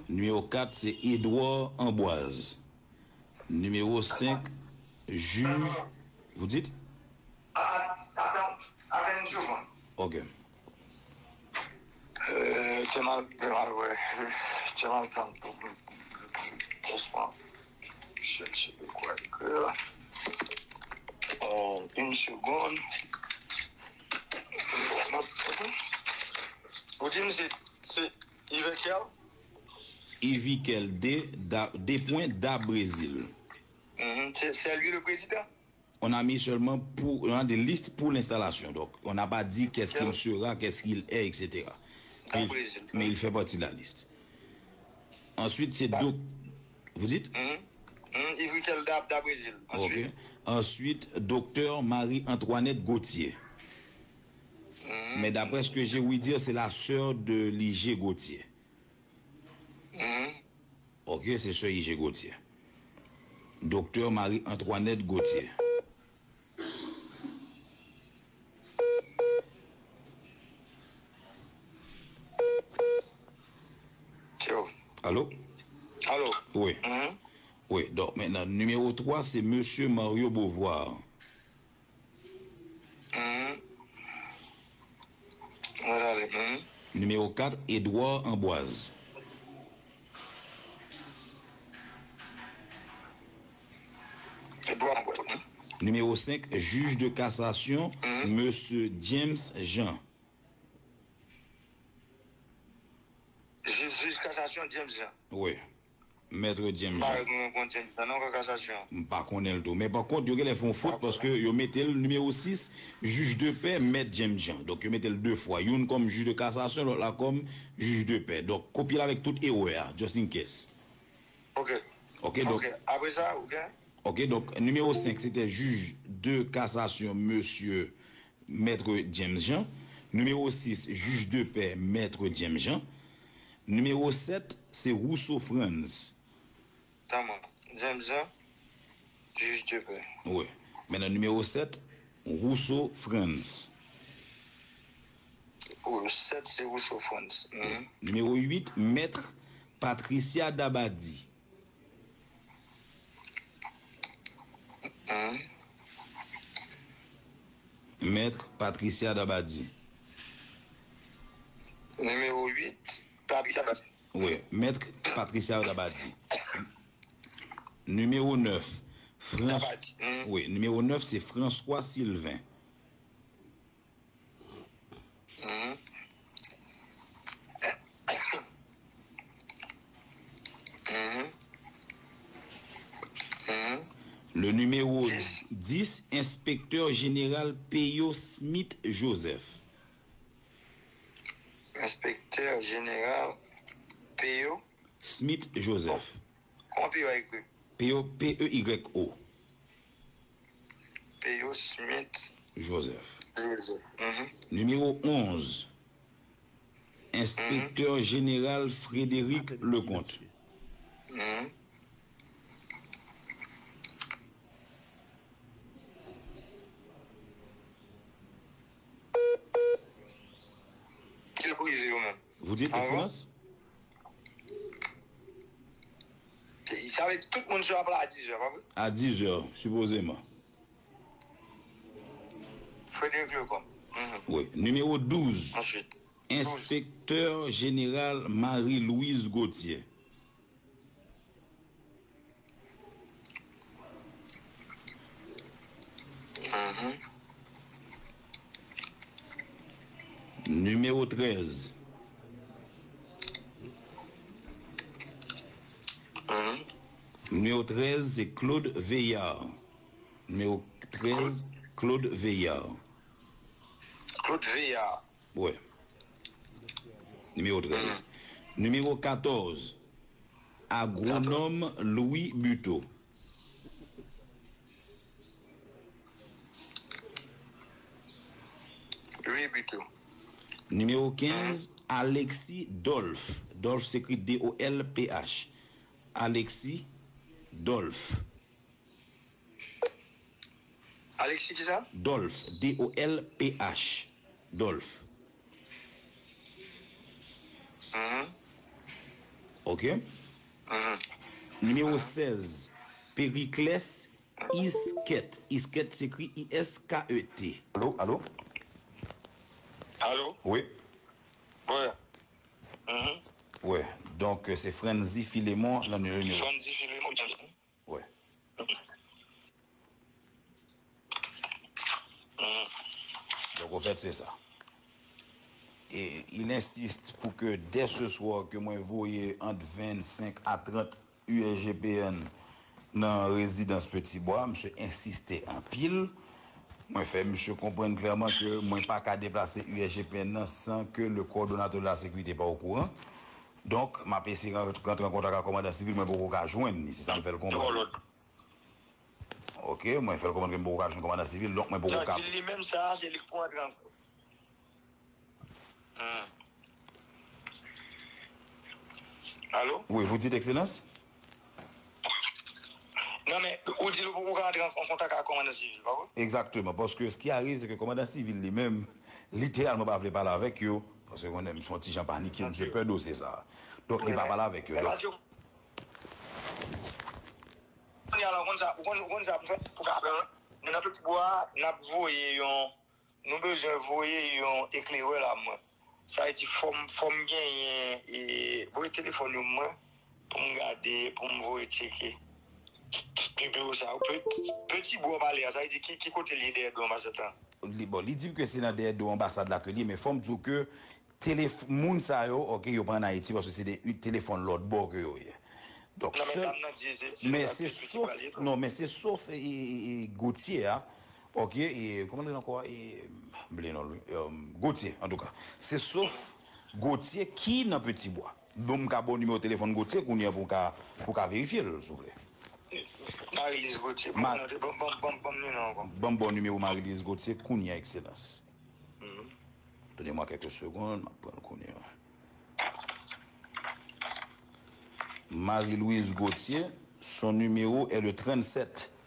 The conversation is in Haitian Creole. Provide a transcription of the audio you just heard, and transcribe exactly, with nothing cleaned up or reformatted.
Nimewo kat, se Edouard Amboise. Nimewo senk, jij, vous dites? Attends, attends une seconde. Ok. Euh, t'es mal, t'es mal, ouais. T'es mal, tant. Doucement. Je sais de quoi écrire. Euh, une seconde. Vous dites, c'est, c'est Ivekel? Ivikel de, da, de pwen da Brezil. Mhm, c'est, c'est lui le président? On a mis seulement pour, on a des listes pour l'installation. Donc, on n'a pas dit qu'est-ce qu'il sera, qu'est-ce qu'il est, et cetera. Mais, mais il fait partie de la liste. Ensuite, c'est Doc. Vous dites? Mhm. Mhm, Ivikel da, da Brezil. Ok. Ensuite, docteur Marie-Antoinette Gauthier. Mais d'après ce que j'ai ouï dire, c'est la sœur de Liger Gauthier. Mhm. Ok, se sè Ije Gauthier. Doktè Marie Antoinette Gauthier. Yo. Alo? Alo. Wi. Mhm. Wi, donk mentnan, nimewo twa, se mesye Mario Beauvoir. Mhm. Mwen ale. Mhm. Nimewo kat, Edouard Amboise. Edouard Amboise. Mhm. Nimewo senk, jij de kasasyon, Mhm. mesye James Jean. Jij, jij kasasyon James Jean. Wi. Mèt James M pa Jean. Renkontre James Jean non, nan kasasyon. M pa konnen l tou. Men pa kont, yo genlè fè yon fot paske yo mete l nimewo sis, jij de pè, Mèt James Jean. Donk, yo mete l de fwa. Youn kòm jij de kasasyon, lòt la kòm jij de pè. Donk, kopye l avèk tout erè a, just in case. Ok. Ok, donk, Ok. Apre sa, ok. ok, donk, nimewo senk, se te jij de kasasyon, mesye Mèt James Jean. Nimewo sis, jij de pè, Mèt James Jean. Nimewo sèt, se Rousseau Frantz. Tamam. James Jean, jij de pè. Wi. Mentnan, nimewo sèt, Rousseau Frantz. Pou sèt, se Rousseau Frantz. Mhm. Nimewo uit, Mèt Patricia Dabadie. Mhm. Mèt Patricia Dabadie. Nimewo uit, Patricia Dabadie. Wi, Mèt Patricia Dabadie. Nimewo nèf, Frans... Dabadie. Mhm. Wi, nimewo nèf, se François Sylvain. Mhm. Mhm. Mhm. Le numéro Dix. dix, inspecteur général Peyo Smith Joseph. Inspecteur général Peyo. Smith Joseph. Kòman Peyo a ekri? Peyo, P E Y O. Peyo Smith Joseph. Joseph. Mhm. Nimewo onz, enspektè jeneral Frédéric Leconte. Mhm. Ki lè pou rive yo menm? Vous dites, Excellence? Sa vle di tout moun sou apla a dizè, pa vre? À dix heures, supposément. Frédéric Leconte. Mhm. Oui. Numéro douze. Answit. Enspektè jeneral Marie-Louise Gauthier. Mhm. Nimewo trèz. Mhm. Nimewo trèz, se Claude Veillard. Nimewo trèz, Claude Veillard. Claude Veillard. Wi. Nimewo trèz. Nimewo katòz, agwonòm Louis Buteau. Louis Buteau. Nimewo kenz, Alexis Dolph. Dolph se ekri D O L P H. Alexis Dolph. Alexis kisa? Dolph, D O L P H. Dolph. Mhm. Ok? Nimewo sèz, Pericles Isket. Isket se ekri I S K E T. Alo, alo? Alo? Wi. Wi. Wi. Donk, se Franzy Filemon nan nimewo. Franzy Filemon. Wi. Donk, anfèt, se sa. Et il insiste pour que dès ce soir que mwen voye ant vennsenk a trant U S G P N nan rezidans Petit Bois, misye ensiste anpil. Mwen fè misye konprann klèman ke mwen pa ka deplase U S G P N nan san ke le coordonnateur de la sécurité pa okouran. Donk, m ap eseye ran-, rantre an kontak ak kòmandan sivil, mwen poko ka jwenn li, se sa m fè l konprann. Ok, mwen fè l konprann ke m poko ka jwenn kòmandan sivil, donk mwen poko ka. Di li menm sa, se li k pou antre an. Hmm. Alo? Oui, vous dites, Excellence? Non, men, ou di l ou poko ka antre an, an kontak ak kòmandan sivil, pa vre? Exactement, parce que ce qui arrive, c'est que kòmandan sivil li menm, literalman pa vle pale avèk yo, paske konnen m se yon ti jan panike, m se pè dosye sa. Donk, li pa pale avèk yo. Donk, kounye a la, ou konn sa, ou konn, ou konn sa pou fè, pou ka pran, nou nan Petit Bois, n ap voye yon, nou bezwen voye yon eklerè la, mwen. Sa vle di, fò m, fò m genyen, e, voye telefòn yo mwen, pou m gade, pou m voye tcheke. Nimewo sa, Pe-, Petit Bois pale a, sa vle di, ki, ki kote li dèyè do anbasad la? Li, bon, li di m ke se nan dèyè do anbasad la ke li ye, men fò m di w ke telef-, moun sa yo, ok, yo pa ann Ayiti, paske se de telefòn lòt bò ke yo ye. Donk, non, men sèl, dam nan di se, se men se sof, non, men se sof, e, e, e, e, Gauthier a, ok, e, kòman li ankò, e, m bliye non l, wi, e, Gauthier, antouka. Se sof Gauthier ki nan Petit Bois. Bon, m ka ba w nimewo telefòn Gauthier kounye a pou w ka, pou w ka verifye l, si w vle. Marie-Lise Gauthier, bon, bon, bon, bon, bon, non, bon. Ban m ba w nimewo Marie-Lise Gauthier kounye a, Excellence. Donnez-moi quelques secondes, m ap pran l kounye a. Marie-Louise Gauthier, son numéro est le trente-sept